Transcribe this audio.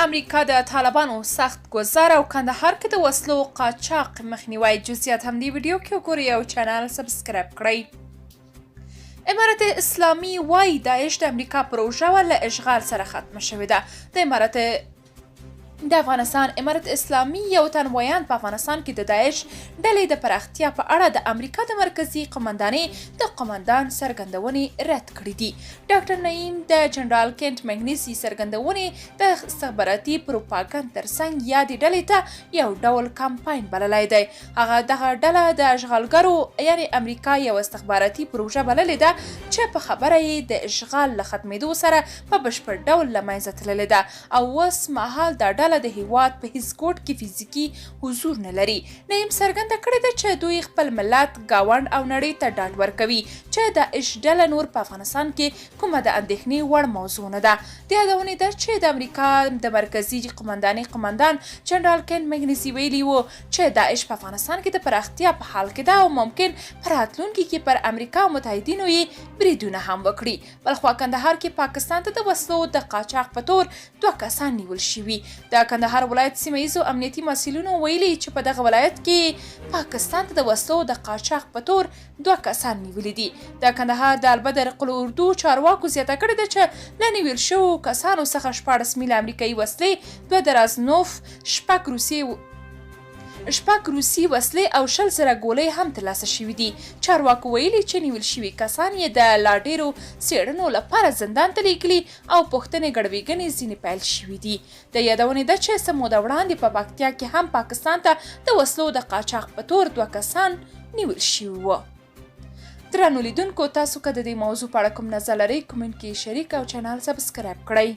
امریکا د طالبانو سخت ګذار او کندهار کې د وسلو قاچاق مخنیوی، جزئیات هم دې ویډیو کې وګورئ او چینل سبسکرایب کړئ. امارت اسلامي وايي داعش د امریکا پروژه وه، له اشغال سره ختمه شوې ده. د امارت د افغانستان امارت اسلامي یو تن ویاند په افغانستان کې د داعش ډلې د پراختیا په اړه د امریکا د مرکزي قومندانۍ د قومندان څرګندونې رد کړې دي. ډاکټر نعیم د جنرال کینټ مګنیسي څرګندونې د استخباراتي پروپاګند ترڅنګ یادې ډلې ته یو ډول کمپاین بللی دی. هغه دغه ډله د اشغالګرو یعنې امریکا یوه استخباراتي پروژه بللې ده چې په خبره یې د اشغال له ختمېدو سره په بشپړ ډول له منځه تللې ده او اوس مهال دا ډله د هېواد په هیڅ ګوټ کې فزیکي حضور نه لري. نعیم څرګنده کړې ده چې دوی خپل ملت، ګاونډ او نړۍ ته ډاډ ورکوي چې داعش ډله نور په افغانستان کې کومه د اندېښنې وړ موضوع نه ده. د یادونې ده چې د امریکا د مرکزي قومندانۍ قومندان جنرال کین مګنیزي ویلي وو چې داعش په افغانستان کې د پراختیا په حال کې ده او ممکن په راتلونکي کې پر امریکا او متحدینو یې بریدونه هم وکړي. بلخوا کندهار کې پاکستان ته د وسلو د قاچاق په تور دوه کسان نیول شوي. د کندهار ولایت سیمه ییزو امنیتي مسؤلینو ویلي چې په دغه ولایت کې پاکستان ته د وسلو د قاچاق په تور دوه کسان نیولي دي. د کندهار د البدر قل اردو چارواکو زیاته کړې ده چې له نیول شوو کسانو څخه 16 میله امریکایي وسلې، دوه درازنوف، شپږ روسي وسلې او 20,000 ګولۍ هم ترلاسه شوي دي. چارواکو ویلي چې نیول شوي کسان یې د لا ډېرو څېړنو لپاره زندان ته لېږلي او پوښتنې ګړوېګنې ځینې پیل شوي دي. د یادونې ده چې څه موده وړاندې په پکتیا کې هم پاکستان ته د وسلو د قاچاق په تور دوه کسان نیول شوي وو. درنو لیدونکو، تاسو که د دې موضوع په اړه کوم نظر لرئ، کومنټ کې یې شریک او چینل سبسکرایب کړئ.